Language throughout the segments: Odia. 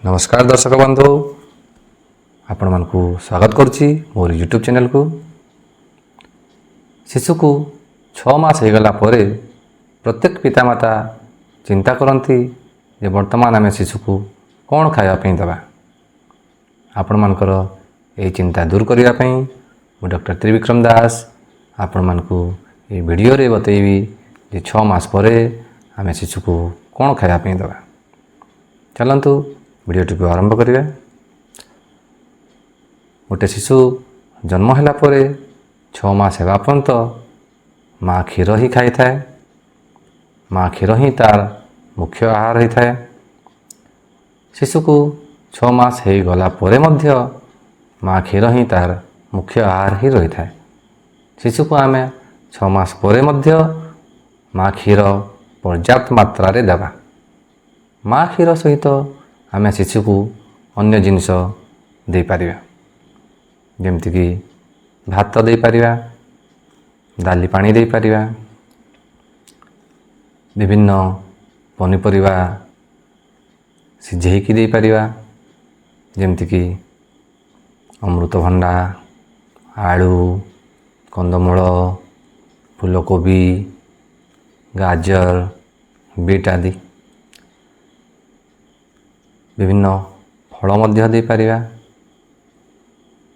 ନମସ୍କାର ଦର୍ଶକ ବନ୍ଧୁ, ଆପଣମାନଙ୍କୁ ସ୍ୱାଗତ କରୁଛି ମୋର ୟୁଟ୍ୟୁବ୍ ଚ୍ୟାନେଲକୁ। ଶିଶୁକୁ 6 ମାସ ହୋଇଗଲା ପରେ ପ୍ରତ୍ୟେକ ପିତାମାତା ଚିନ୍ତା କରନ୍ତି ଯେ ବର୍ତ୍ତମାନ ଆମେ ଶିଶୁକୁ କ'ଣ ଖାଇବା ପାଇଁ ଦେବା। ଆପଣମାନଙ୍କର ଏହି ଚିନ୍ତା ଦୂର କରିବା ପାଇଁ ମୁଁ ଡକ୍ଟର ତ୍ରିବିକ୍ରମ ଦାସ ଆପଣମାନଙ୍କୁ ଏହି ଭିଡ଼ିଓରେ ବତେଇବି ଯେ 6 ମାସ ପରେ ଆମେ ଶିଶୁକୁ କ'ଣ ଖାଇବା ପାଇଁ ଦେବା। ଚାଲନ୍ତୁ, ଭିଡ଼ିଓଟିକୁ ଆରମ୍ଭ କରିବା। ଗୋଟେ ଶିଶୁ ଜନ୍ମ ହେଲା ପରେ 6 ମାସ ହେବା ପର୍ଯ୍ୟନ୍ତ ମା କ୍ଷୀର ହିଁ ଖାଇଥାଏ। ମା କ୍ଷୀର ହିଁ ତାର ମୁଖ୍ୟ ଆହାର ହୋଇଥାଏ। ଶିଶୁକୁ 6 ମାସ ହେଇଗଲା ପରେ ମଧ୍ୟ ମା କ୍ଷୀର ହିଁ ତାର ମୁଖ୍ୟ ଆହାର ହିଁ ରହିଥାଏ। ଶିଶୁକୁ ଆମେ 6 ମାସ ପରେ ମଧ୍ୟ ମା କ୍ଷୀର ପର୍ଯ୍ୟାପ୍ତ ମାତ୍ରାରେ ଦେବା। ମା କ୍ଷୀର ସହିତ ଆମେ ଶିଶୁକୁ ଅନ୍ୟ ଜିନିଷ ଦେଇପାରିବା, ଯେମିତିକି ଭାତ ଦେଇପାରିବା, ଡାଲି ପାଣି ଦେଇପାରିବା, ବିଭିନ୍ନ ପନିପରିବା ସିଝେଇକି ଦେଇପାରିବା, ଯେମିତିକି ଅମୃତଭଣ୍ଡା, ଆଳୁ, କନ୍ଦମୂଳ, ଫୁଲକୋବି, ଗାଜର, ବିଟ୍ ଆଦି। ବିଭିନ୍ନ ଫଳ ମଧ୍ୟ ଦେଇପାରିବା,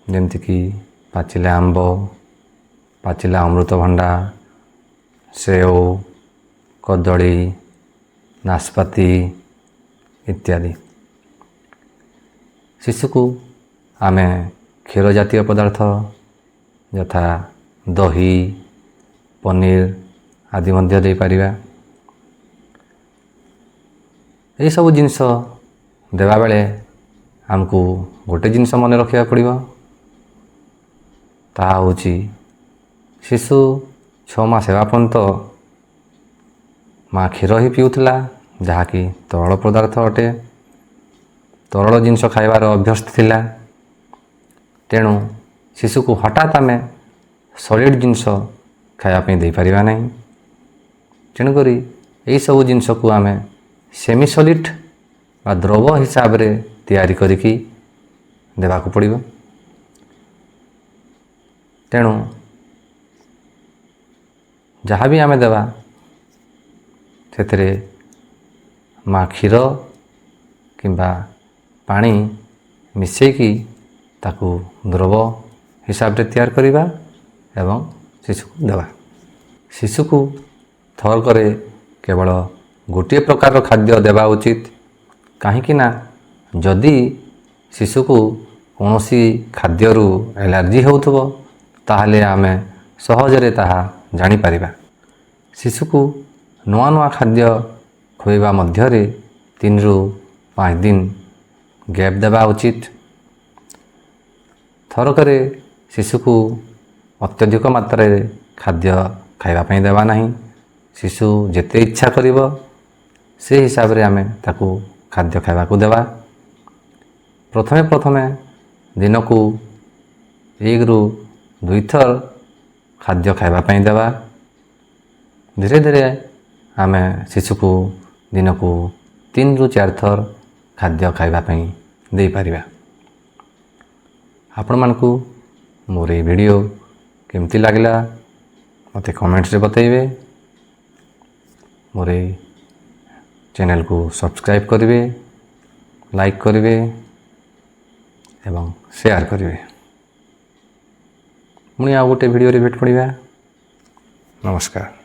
ଯେମିତିକି ପାଚିଲା ଆମ୍ବ, ପାଚିଲା ଅମୃତଭଣ୍ଡା, ସେଓ, କଦଳୀ, ନାସପାତି ଇତ୍ୟାଦି। ଶିଶୁକୁ ଆମେ କ୍ଷୀର ଜାତୀୟ ପଦାର୍ଥ ଯଥା ଦହି, ପନିର ଆଦି ମଧ୍ୟ ଦେଇପାରିବା। ଏହିସବୁ ଜିନିଷ ଦେବାବେଳେ ଆମକୁ ଗୋଟେ ଜିନିଷ ମନେ ରଖିବାକୁ ପଡ଼ିବ। ତାହା ହେଉଛି, ଶିଶୁ 6 ମାସ ହେବା ପର୍ଯ୍ୟନ୍ତ ମା କ୍ଷୀର ହିଁ ପିଉଥିଲା, ଯାହାକି ତରଳ ପଦାର୍ଥ ଅଟେ। ତରଳ ଜିନିଷ ଖାଇବାର ଅଭ୍ୟସ୍ତ ଥିଲା। ତେଣୁ ଶିଶୁକୁ ହଠାତ୍ ଆମେ ସଲିଡ଼ ଜିନିଷ ଖାଇବା ପାଇଁ ଦେଇପାରିବା ନାହିଁ। ତେଣୁକରି ଏହିସବୁ ଜିନିଷକୁ ଆମେ ସେମି ସଲିଡ଼ ବା ଦ୍ରବ ହିସାବରେ ତିଆରି କରିକି ଦେବାକୁ ପଡ଼ିବ। ତେଣୁ ଯାହା ବି ଆମେ ଦେବା, ସେଥିରେ ମା କ୍ଷୀର କିମ୍ବା ପାଣି ମିଶାଇକି ତାକୁ ଦ୍ରବ ହିସାବରେ ତିଆରି କରିବା ଏବଂ ଶିଶୁକୁ ଦେବା। ଶିଶୁକୁ ଥରକରେ କେବଳ ଗୋଟିଏ ପ୍ରକାରର ଖାଦ୍ୟ ଦେବା ଉଚିତ, କାହିଁକି ନା ଯଦି ଶିଶୁକୁ କୌଣସି ଖାଦ୍ୟରୁ ଆଲର୍ଜି ହେଉଥିବ, ତାହେଲେ ଆମେ ସହଜରେ ତାହା ଜାଣିପାରିବା। ଶିଶୁକୁ ନୂଆ ନୂଆ ଖାଦ୍ୟ ଖୁଆଇବା ମଧ୍ୟରେ 3ରୁ 5 ଦିନ ଗ୍ୟାପ୍ ଦେବା ଉଚିତ। ଥରକରେ ଶିଶୁକୁ ଅତ୍ୟଧିକ ମାତ୍ରାରେ ଖାଦ୍ୟ ଖାଇବା ପାଇଁ ଦେବା ନାହିଁ। ଶିଶୁ ଯେତେ ଇଚ୍ଛା କରିବ, ସେ ହିସାବରେ ଆମେ ତାକୁ ଖାଦ୍ୟ ଖାଇବାକୁ ଦେବା। ପ୍ରଥମେ ପ୍ରଥମେ ଦିନକୁ 1ରୁ 2 ଥର ଖାଦ୍ୟ ଖାଇବା ପାଇଁ ଦେବା। ଧୀରେ ଧୀରେ ଆମେ ଶିଶୁକୁ ଦିନକୁ 3ରୁ 4 ଥର ଖାଦ୍ୟ ଖାଇବା ପାଇଁ ଦେଇପାରିବା। ଆପଣମାନଙ୍କୁ ମୋର ଏଇ ଭିଡ଼ିଓ କେମିତି ଲାଗିଲା, ମୋତେ କମେଣ୍ଟସରେ ବତାଇବେ। ମୋର ଏଇ ଚ୍ୟାନେଲକୁ ସବସ୍କ୍ରାଇବ୍ କରିବେ, ଲାଇକ୍ କରିବେ ଏବଂ ସେୟାର କରିବେ। ପୁଣି ଆଉ ଗୋଟେ ଭିଡ଼ିଓରେ ଭେଟ ପଡ଼ିବା। ନମସ୍କାର।